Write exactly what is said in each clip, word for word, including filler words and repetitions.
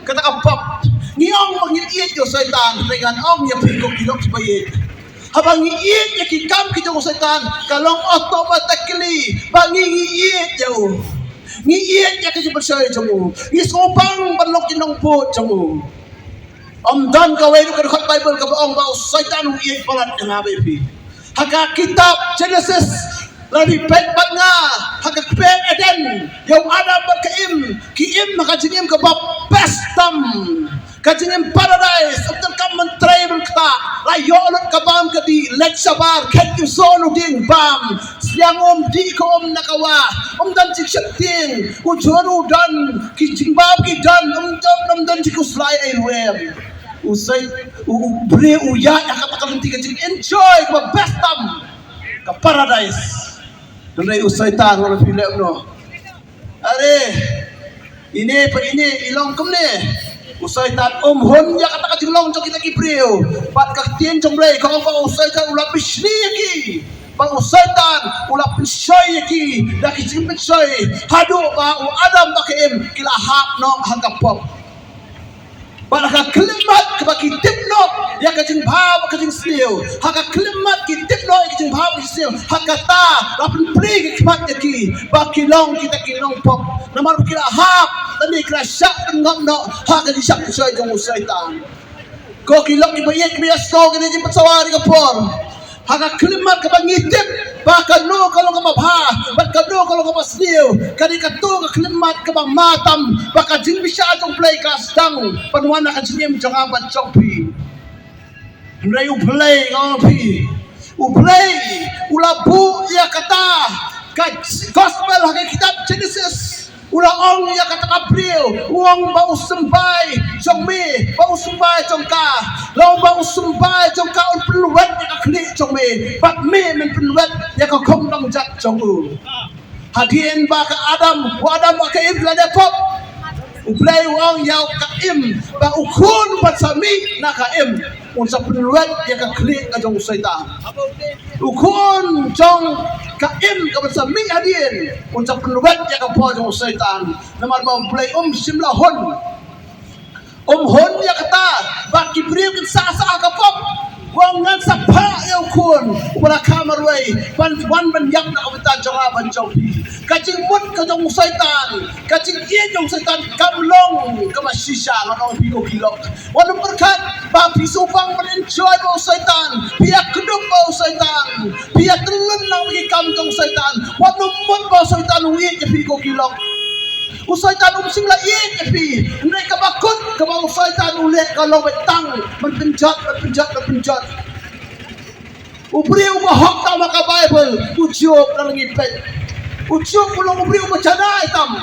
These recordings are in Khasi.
kata ka pop. Ngi ong ba ngi ïeit ïa u Soitan, hynrei ngan ong ïa phi ko ki lok kiba ïeit, haba ngi ïeit ïa ki kam ki jong u Soitan, ka long automatically ba ngi, ngi ïeit ïa u. Ngi ïeit ïa ka jingpynshoi jong u. Ngi sngewbang ban long ki nongbud jong u. Ym don kawei ruh ka dkhot Baibl kaba ong ba u Soitan u ïeit palat ïa nga bad ïa phi. Ha ka kitab Genesis, la dep peit bad nga, ha ka kper Eden, ïa u Adam bad ka Im, ki im ha ka jingim kaba best tam. Ka jingim paradise, ym donkam ban trei ban ktah, la ïoh lut ka bam ka dih, leit shabar, khet ïa u soh na u dieng bam, sliang um, dih ka um na ka wah, ym don jingsheptieng, u jhur u don, ki jingbam ki don, ym don, ym don jingkhuslai ei ruh em. U Soi-, u, u briew u ïaid ha kata ka lynti ka jing enjoy kaba best tam, ka paradise. Hynrei u Soitan, nga la phi leh noh. Are, ine pa ine i long kumne. U Soitan um hun ïa kata ka jinglong jong kita ki briew. Bad ka ktien jong Blei ka ong ba u Soitan u la bishni ïa ki. Ba u Soitan u la pynshoi ïa ki da ki jingpynshoi, haduh ba u Adam bad ka Im ki la hap noh ha ka pop. Bad ha ka khyllipmat kaba ki tip noh ïa ka jingbha bad ka jingsniew, ha ka khyllipmat ki tip noh ïa ka jingbha bad ka jingsniew, ha kata la pynplie ki khmat ïa ki ba ki long kita ki nongpop. Namar ba ki la hap, lane ki la shah pynngop noh ha ka jingshah pynshoi jong u Soitan. Ko ki lok kiba ïeit kiba ïa sngewthuh, kane jingpynsawa ha kane ka por. Ha ka khyllipmat kaba ngi tip ba kano ka long kaba bha bad kano ka long kaba sniew, ka dei kato ka khyllipmat kaba ma tam ba ka jingbishar jong U Blei ka sdang ban wan ha ka jingim jong nga bad jong phi. Hynrei U Blei, nga ong ïa phi, U Blei u la buh ïa kata ka gospel ha ka kitab Genesis. U la ong ïa kata ka briew, u ong ba u symbai jong me, ba u symbai jong ka. La ong ba u symbai jong ka un pynwet ïa ka khlieh jong me, bad me men pynwet ïa ka khong nongjat jong u. Hadien ba ka Adam, u Adam bad ka Im ki la dep pop, U Blei u ong ïa ka Im ba u khun uban sa mih na ka Im un sa pynwet ïa ka khlieh ka jong u Soitan. U khun jong ka Im kaban sa mih hadien un sa pynwet ïa ka bor jong u Soitan. Namar ba U Blei um shym la hun, um hun ïa kata ba ki briew kin sah sah ha ka pop. U ong ngan sa phah ïa u khun uba la kha marwei ban wan ban ïap na ka bynta jong nga bad jong phi. Ka jingmut ka jong u Soitan, ka jingïeit jong u Soitan kam long kaba shisha, ngan ong ïa phi ko ki lok. Wat nym pyrkhat ba phi sngewbang ban enjoy bad u Soitan, phi ïa kdup bad u Soitan, phi ïa tyllun lang bad ki kam jong u Soitan. Wat nym mut ba u Soitan u ïeit ïa phi ko ki lok. U Soitan um shym la ïeit ïa phi, hynrei kaba kut kaba u Soitan u leh ka long beit tang ban pynjot, ban pynjot, ban pynjot. U briew uba hok tam ha ka Baibl, u Job, lada ngi peit. U Job u long u briew uba janai tam,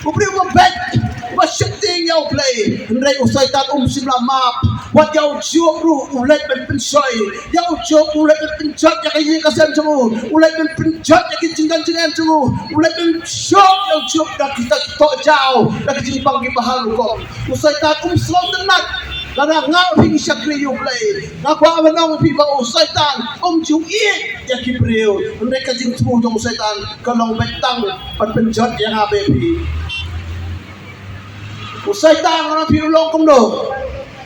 u briew uba beit, uba sheptieng ïa U Blei. Hynrei u Soitan um shym la map. Wat ïa u Job ruh u leit ban pynshoi. Ïa u Job u leit ban pynjot ïa ka ïing ka sem jong u. U leit ban pynjot ïa ki jingdon jingem jong u. U leit ban shop ïa u Job da kita ki tohjaw, da ki jingbang kiba ha rukom. U Soitan um sngewtynnat lada nga bad phi ngi shakri ïa U Blei. Nga kwah ban ong ïa phi ba u Soitan um ju ïeit ïa ki briew. Hynrei ka jingthmu jong u Soitan ka long beit tang ban pynjot ïa nga bad phi. U Soitan, nga ong ïa phi, u long kumno?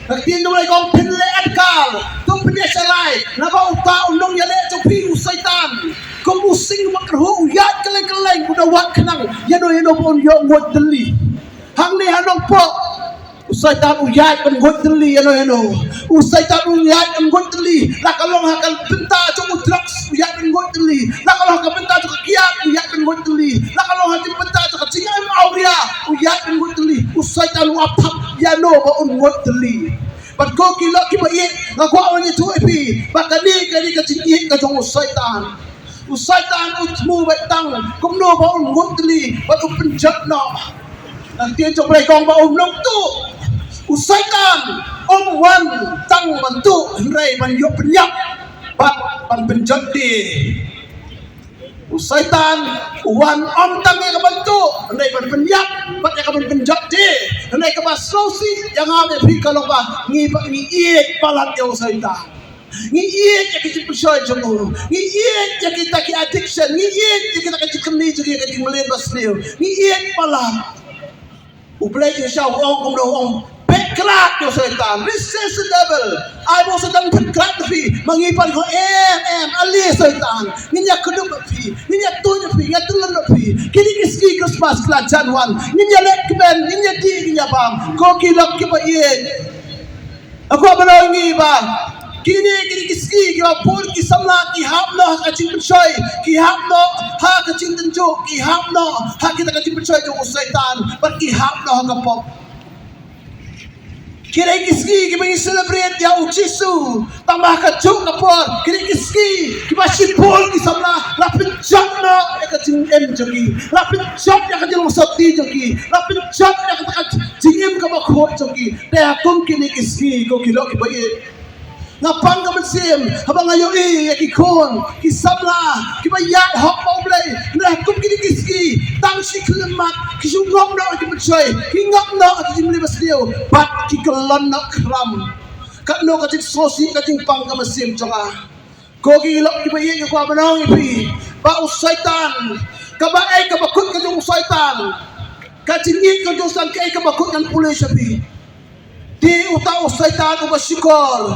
Ka ktien U Blei ka ong phin leh adkar, to pynïaid sharai, naba uta u nongïaleh jong phi u Soitan, kum u sing ba kyrhuh, u ïaid kylleng kylleng, u da wad khnang ïano ïano ba un ïoh nguid dylli. Hangne ha Nongpoh, u Soitan u ïaid ban nguid dylli ïano ïano. U Soitan u ïaid ban nguid dylli, la ka long ha ka bynta jong u drugs, u ïaid ban nguid dylli. La ka long ha ka bynta jong ka kiad, u ïaid ban nguid dylli. La ka long ha ka bynta jong ka jingim awria, u ïaid ban nguid dylli. U Soitan u ap thap ïano ba un nguid dylli. Bad ko ki lok kiba ïeit, nga kwah ban ïathuh ïa phi ba kane, kane ka jingïeit ka jong u Soitan. U Soitan u thmu beit tang kumno ba un nguid dylli bad u pynjot noh. Ka ktien jong U Blei ka ong ba um nang tuh. U Soitan um wan tang ban tuh, hynrei ban ïoh pynïap bad ban pynjot de. U Soitan u wan ym tang ïa ka ban tuh, hynrei ban pynïap bad ïa ka ban pynjot de. Hynrei kaba sngewsih ïa nga bad ïa phi ka long ba ngi, ba ngi ïeit palat ïa u Soitan. Ngi ïeit ïa ki jingpynshoi jong u. Ngi ïeit ïa kita ki addiction. Ngi ïeit ïa kita ki jingkynni jong ngi, ïa ki jingmlien basniew. Ngi ïeit palat. U Blei Jishu u ong kumno, u ong, Khlad ïa u Soitan, resist the devil. Ai ba u Soitan un pynkhrat ïa phi, ma ngi pat ngi ong em, em, ale Soitan. Ngin ïa kdup ïa phi, ngin ïa tuid ïa phi, ngin ïa tyllun ïa phi. Kine ki sngi Christmas ki la jan wan, ngin ïa leh kmen, ngin ïa dih, ngin ïa bam. Ko ki lok kiba ïeit, nga kwah ban ong ïa ngi ba kine, kine ki sngi kiba bun ki samla ki hap noh ha ka jingpynshoi, ki hap noh ha ka jingtynjuh, ki hap noh ha kita ka jingpynshoi jong u Soitan, bad ki hap noh ha ka pop. Kine ki sngi kiba ngi celebrate ïa u Jisu, tang ba ha kajuh ka por kine ki sngi kiba shibun ki samla la pynjot noh ïa ka jingim jong ki, la pynjot ïa ka jinglong sati jong ki, la pynjot ïa ka jingim kaba khuid jong ki. Te ha kum kine ki sngi, ko ki lok kiba ïeit, nga pang ka mynsiem haba nga ïohi ïa ki khun ki samla kiba ïaid hok bad U Blei. Hynrei ha kum kine ki sngi, tang shi khyllipmat ki shu ngop noh ïa ki pynshoi, ki ngop noh ïa ki jingmlien basniew, bad ki kyllon noh khram. Katno ka jingsngewsih, ka jingpang ka mynsiem jong nga. Ko ki lok kiba ïeit, nga kwah ban ong ïa phi ba u Soitan, kaba ei kaba kut ka jong u Soitan, ka jingïeit ka jong u Soitan ka ei kaba kut, ngan pule sha phi. Te uta u Soitan uba shukor,